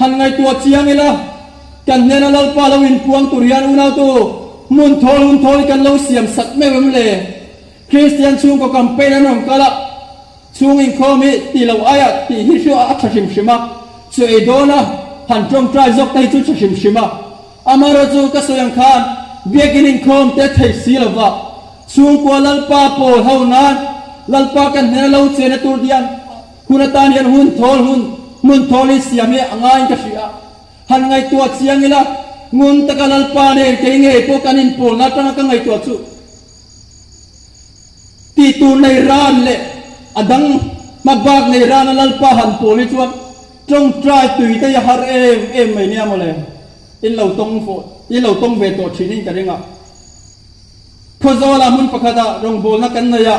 Han ngaihtuah chiang ila, kan hnena Lalpa lo inpuang tur hian unautu hmun thawl hun thawl hi kan lo siam sak meuh em le? Kristian chhungkaw campaign an rawn kal a, chhung inkhawm hi tih loh aia tih hi hriau a tha hrim hrim a, chu ei dawn a, han tawngtai zawk te hi chu tha hrim hrim a. Amaherawhchu ka sawi ang khan biakin inkhawm te thei si lova, chhungkua Lalpa pawl ho nan Lalpa kan hnena lo chena tur dian hun atan hian hun thawl hun hmun thawl hi siam hi a ngaiin ka hria. Han ngaihtuah chiang ila, ngun taka Lalpa nen kei ngei pawh kan inpawlna atanga ka ngaihtuah chu Tih tur nei ran leh a dang hma bak nei rana Lalpa han pawl hi chuan tawngtai tui te hi a har em em mai nia mawle. In lo tawng fawh, in lo tawng ve tawh thin in ka ring a. Khawzawlah hmun pakhatah rawngbawlna kan nei a,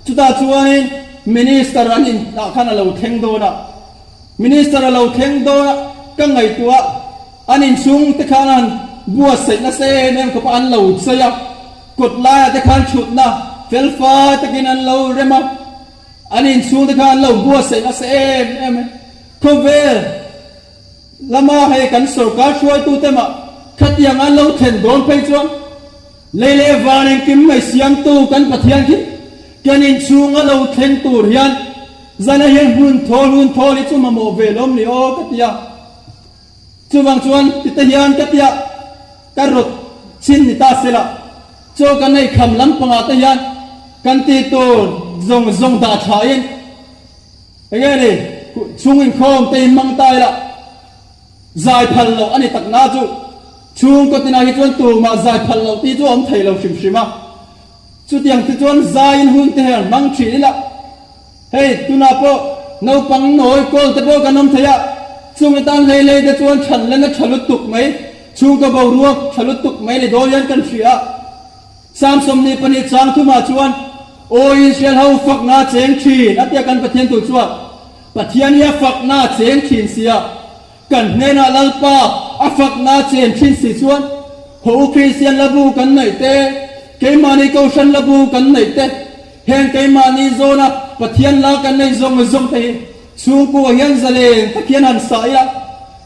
chutah chuanin Minister an in ah khan a lo thleng dawn a. Minister a lo thleng dawn a, ka ngaihtuah an inchhung te khan a han buatsaih nasa em em khawp a, an lo chei a. Kawt laiah te khan thutna fel fai takin an lo rem a, an inchhung te khan an lo buatsaih nasa em em e. Khawvel lama hei kan sorkar hruaitute mah khatiang an lo thlen dawn phei chuan lei leh van engkim mai siamtu kan Pathian khi kan inchhung a lo thleng tur hian zana hian hmun thawl hun thawl hi chu mamawh ve lawm ni aw ka ti a. Chuvang chuan tite hian ka tia ka rawt chin ni ta sela, chaw kan ei kham lampangah te hian kan tih tur zawng zawng dah tha in enge ni chhung inkhawm te in mang ta ila zai phal loh a ni tak na chu chhungkaw tinah hi chuan tumah zai phal loh tih chu a awm thei lo hrim hrim a, chutiang te chuan zai in hun te hian hmang thin ila. Hei, tunah pawh naupang nawi kawl te pawh kan awm thei a, chung atan hlei hlei te chuan chhan lena tha lutuk mai, chhungkaw boruak tha lutuk mai ni dawn hian kan hria a. Psalm 22 chang thumah chuan, Aw Israel ho fakna a cheng thin, a tia kan Pathian tur chuan, Pathian hi a fakna a cheng thin sia, kan hnenah Lalpa a fakna a chen thin si chuan, Haw u Kristian labu kan neih te, keimahni Kohhran labu kan neih te, Heng keimahni zawna Pathian la kan nei zawng zawng te hi chhungkua hian zalen tak hian han sa ila,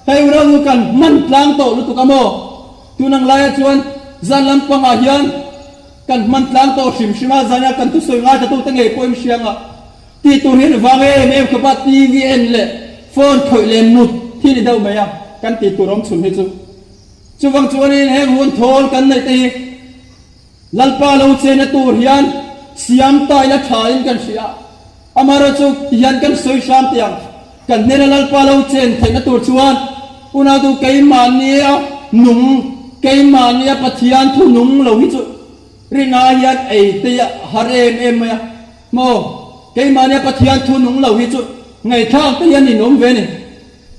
hei ram kan hman tlang tawh lutuk a maw? Tun ang laia chuan zan lampangah hian kan hman tlang tawh hrim hrim a, zana kan thusawi ngaithla te ngei pawhin hrianga tih tur hian vang em em khawpa TV en leh phone khawih leh mut hi ni deuh mai a, kan tih tur awm chhun hi chu. Chuvang chuanin heng hun thawl kan neih te hi. Lalpa lo chena tur hian siam ta ila tha in kan hria. Amaherawhchu ti hian kan sawi hram teh ang. Kan hnena Lalpa lo chen theihna tur chuan unautu keimahnia nung, keimahnia Pathian thu nung lo hi chu ringa hian ei te a har em em mai a. Maw? Keimahnia Pathian thu nung lo hi chu ngaihthlak te hian ninawm ve ni.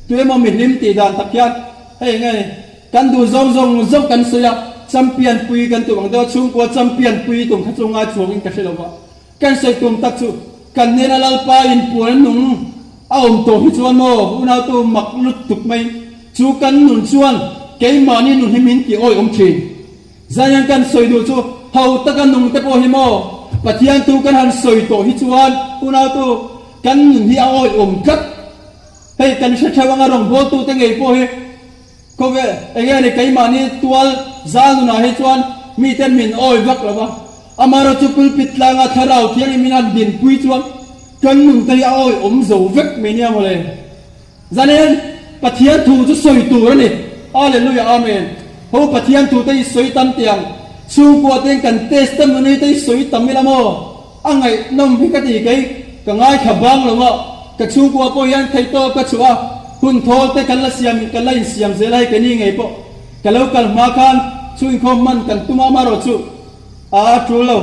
Tuemaw mihlim tih dan tak hian hei enge ni, kan duh zawng zawng zawng kan sawi a, champion pui kan tum ang deuh a, chhungkua champion pui tum kha chu ngai chhuak in ka hre lo va, kan sawi tum tak chu kan hnena Lalpa in puan nung a awm tawh hi chuan maw unautu mak lutuk mai chu kan nun chuan keimahni nun hi min ti awih awm thin. Zaian kan sawi duh chu ho taka nung te pawh hi maw Pathian thu kan han sawi tawh hi chuan unautu kan nun hi a awih awm tlat. Hei kan hre theuh anga rawngbawltute ngei pawh hi khawvel eng nge ni keimahni tual zal nunah hi chuan miten min awi vak lo va, amaherawh chu pulpit tlanga thlarau thiangin min han dinpui chuan kan nunte hi a awi awm zo vek mai nia mawle. Zanin Pathian thu chu sawi tur a ni. Hallelujah Amen. Ho Pathian thu te hi sawi tam teh ang. Chhungkua ten kan testimony te hi sawi tam ila maw? A ngaihnawm hi ka ti kei ka ngaithla bang lo a, ka chhungkua pawh hian theihtawp ka chhuah a, hun thawl te kan la siam kan la insiam zel a hei keini ngei pawh ka lo kal hma khan chhung inkhawm hman kan tum a amaherawhchu a a tul lo.